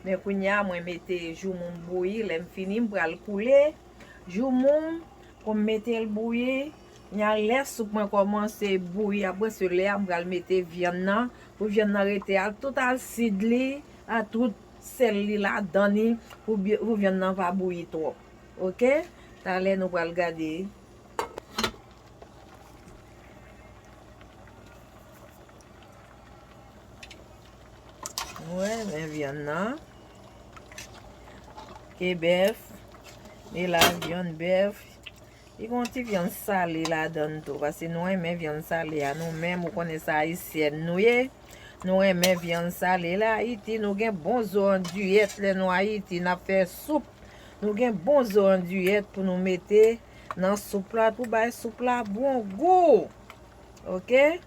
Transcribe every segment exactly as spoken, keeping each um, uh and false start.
Men kounye a, mwen mete joumou m bouyi. Lè m fini, m pral koule joumou m pou m mete l bouyi. Kounye a, lè soup mwen kòmanse bouyi, apre se lè a m pral mete vyann nan, pou vyann nan rete al tout asid li, a tout sèl li ladan li, pou bye-, pou vyann nan pa bouyi twòp. Oke? Talè nou pral gade. Mwen renmen vyann nan. Ke bèf. Men la vyann bèf. Li gon ti vyann sale ladan l tou. Paske nou renmen vyann sale a. Nou menm, ou konnen sa ayisyèn nou ye. Nou renmen vyann sale. La Ayiti, nou gen bon zo andiyèt. Lè nou Ayiti, n ap fè soup. Nou gen bon zo andiyèt pou nou mete nan soup la. Pou bay soup la bon gou. Oke?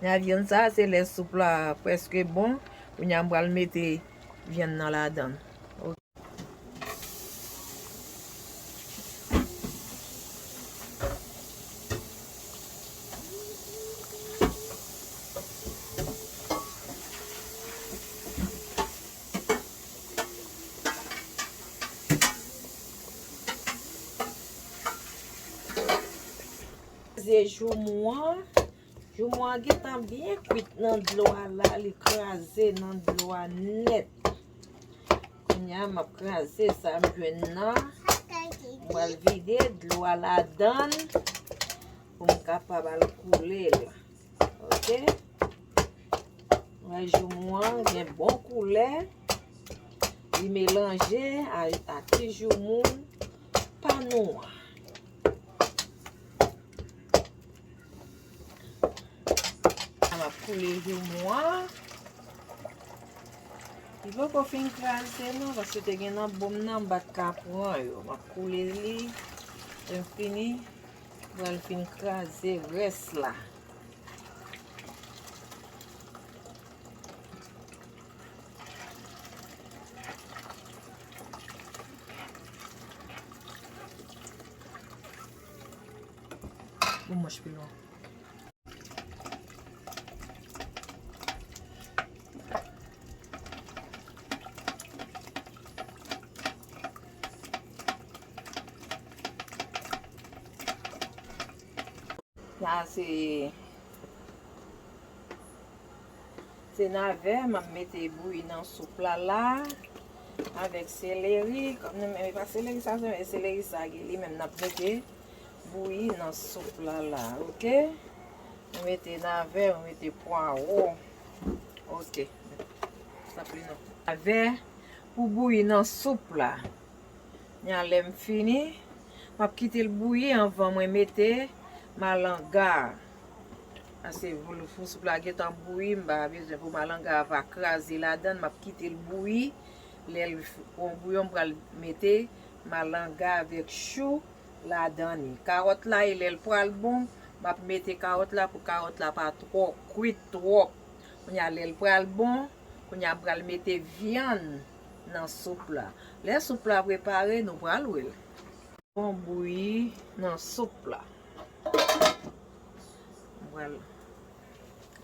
Nya vyann sa, se lè soup la prèske bon. Kounye a m pral mete vyann nan ladan l. Kraze joumou an. Joumou an gentan byen kwit nan dlo a la, li kraze nan dlo a nèt. Kounye a, m ap kraze sa m jwenn nan. M pral vide dlo a ladan l pou m kapab al koule l. Oke? Wè, joumou an gen bon koulè. Li melanje a, a ti joumou pa nou an. M ap koule joumou an. Li poko fin kraze non, paske te gen nan bon m nan, m pa t ka pran yo. M ap koule li. Lè m fini, m pral fin kraze rès la. Bon, manch pilon. Sa se, se navè m ap mete bouyi nan soup la la, avèk seleri. Kòm nou menm, e pa seleri sa, se seleri sa ki li menm n ap mete bouyi nan soup la la, oke? Nou mete navè, nou mete pwawo. Oke. Sa pli non. Navè pou bouyi nan soup la. Nya lè m fini, m ap kite l bouyi anvan mwen mete malanga. Paske pou, pou soup la gentan bouyi, m pa bezwen pou malanga a pa kraze ladan l, m ap kite l bouyi. Lè l f-, pran bouyon, m pral mete malanga avèk chou ladan li. Kawòt la, e lè l pral bon, m ap mete kawòt la pou kawòt la pa twò kwit twòp. Kounye a, lè l pral bon, kounye a, m pral mete vyann nan soup la. Lè soup la prepare, nou pral wè l. Bon bouyi nan soup la. M pral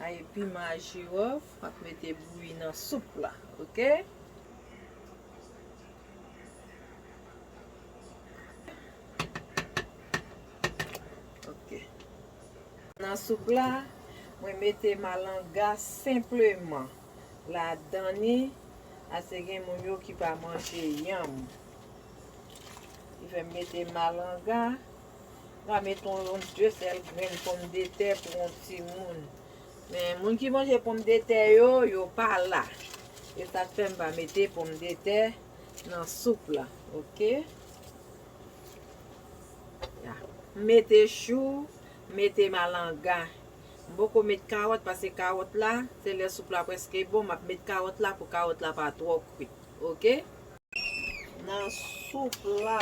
ay piman a jiwòf, m ap mete bouyi nan soup la, oke? Oke. Nan soup la, mwen mete malanga senpleman ladan li, paske gen moun yo ki pa manje yanm. Li fè m mete malanga. M va mete yon, yon de sèl grenn pòmdetè pou yon timoun. Men moun ki manje pòmdetè yo, yo pa la. E sa k fè m pa mete pòmdetè nan soup la, oke? Ya. M mete chou, m mete malanga. M poko met kawòt paske kawòt la, se lè soup la prèske bon, m ap met kawòt la pou kawòt la pa twò kwit. Oke? Nan soup la.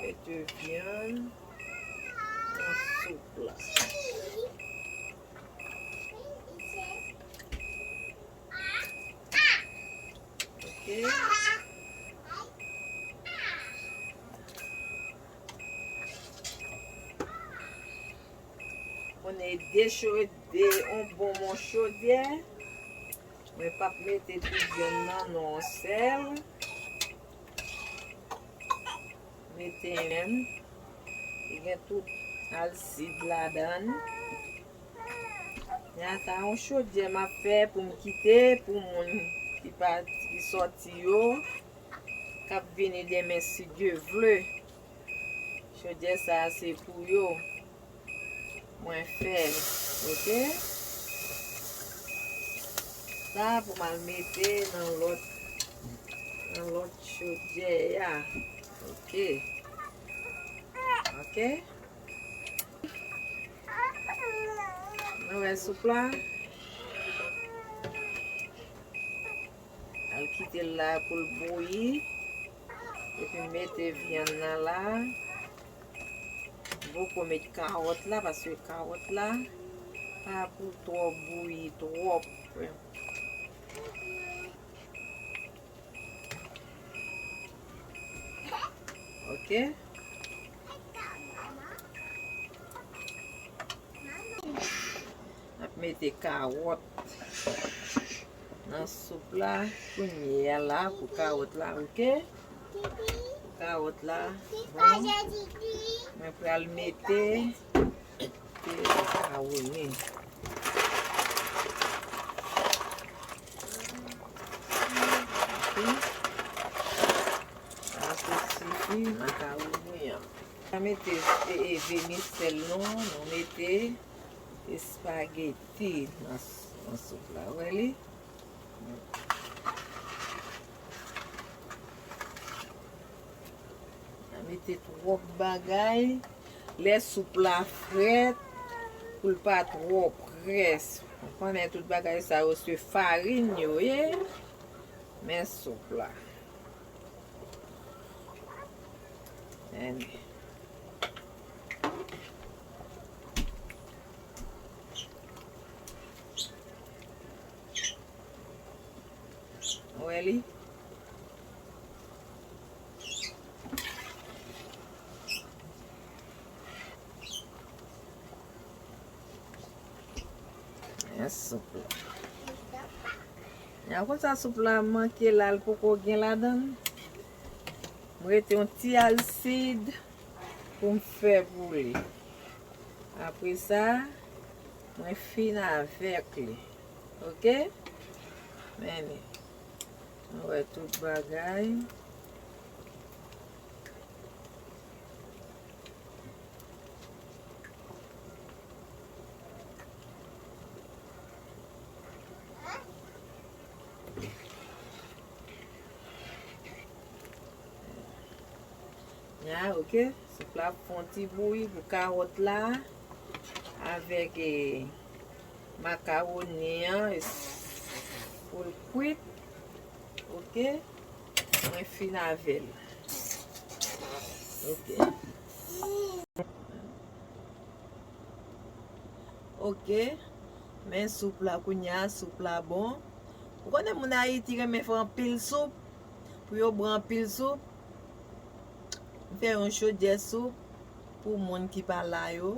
Mete vyann nan soup la. Oke. Konnen de cho-, de yon bonbon chodyè. Mwen p ap mete tout vyann nan non sèl. Mete menm. Li gen tout alsid ladan l. Nya sa yon chodyè m ap fè pou m kite pou moun ki pa, ki sòti yo, k ap vini demen si Dye vle. Chodyè sa a se pou yo. Mwen fè l, oke? Sa pou m al mete nan lòt, nan lòt chodyè a. Oke. Oke. Nou wè soup la. Al kite l la pou l bouyi. Epi mete vyann nan la. Poko met kawòt la, paske kawòt la pa pou twò bouyi twòp. Oke. N ap mete kawòt nan soup la kounye a la pou kawòt la, oke? Pou kawòt la, bon, mwen pral mete te makawoni. Oke. Sa pou sifi makawoni an. Pa mete, e, e, vèmisèl non, nou mete espageti nan, nan soup la. Ou wè li? Pa mete twòp bagay. Lè soup la frèt, pou l pa twò près. Ou konnen tout bagay sa yo se farin yo ye. Men soup la. Men. Ou wè li? Men soup la. Nya konsa soup la manke la, l poko gen ladan l. M rete yon ti alsid pou m fè pou li. Apre sa, mwen fin avèk li. Oke? Men li. Nou wè tout bagay. Nya, oke. Soup la ap fè yon ti bouyi pou kawòt la avèk, e, makawoni an, e, pou l kwit. Oke. Mwen fin avè l. Oke. Oke. Men soup la kounye a, soup la bon. Ou konnen moun Ayiti renmen fè anpil soup. Pou yo bwè anpil soup. M fè yon chodyè soup pou moun ki pa la yo.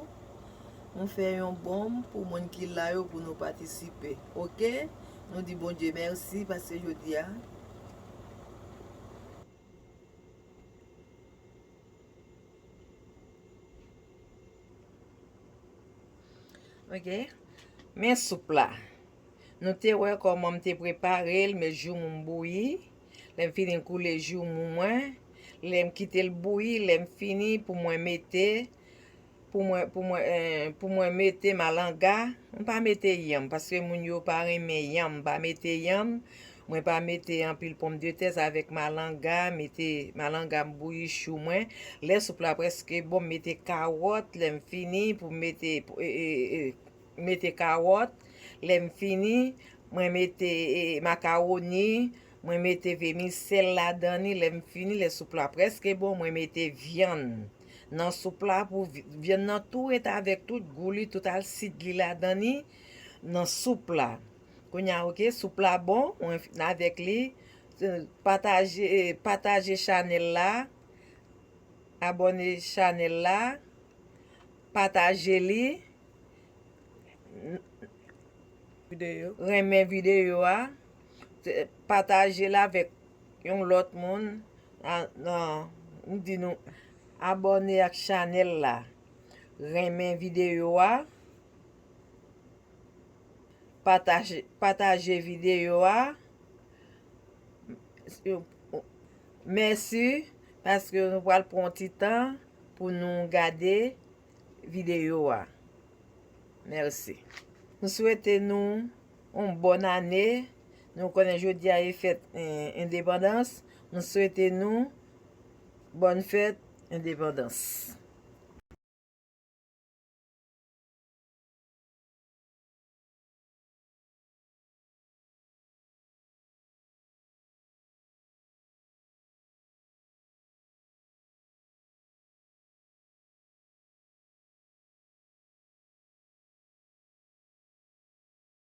M fè yon bonm pou moun ki la yo pou nou patisipe. Oke? Nou di Bondye mèsi paske jodi a. Oke. Men soup la. Nou te wè kòman m te prepare l, met joumou m bouyi. Lè m fini, m koule joumou mwen. Lè m kite l bouyi, lè m fini, pou mwen mete, pou mwen, pou mwen, eh, pou mwen mete malanga. M pa mete yanm, paske moun yo pa renmen yanm. M pa mete yanm. Mwen pa mete anpil pòmdetè avèk malanga. Mete malanga, m bouyi chou mwen. Lè soup la prèske bon, m mete kawòt. Lè m fini, pou m mete, pou, e, e, e, mete kawòt. Lè m fini, mwen mete, e, makawoni, mwen mete vèmisèl ladan li. Lè m fini, lè soup la prèske bon, mwen mete vyann nan soup la pou vi-, vyann nan tou ret avèk tout gou li, tout alsid li ladan li nan soup la. Kounye a, oke, soup la bon, mwen fin avèk li. Pataje, e, pataje chanèl la, abòne chanèl la, pataje li. Renmen videyo a, pataje l avèk yon lòt moun. M di nou abòne ak chanèl la. Renmen videyo a, pataje videyo a. Mèsi paske nou pral pran yon ti tan pou nou gade videyo a. Mèsi. M swete nou yon bòn ane. Nou konnen jodi a e fèt endepandans. M swete nou bòn fèt endepandans.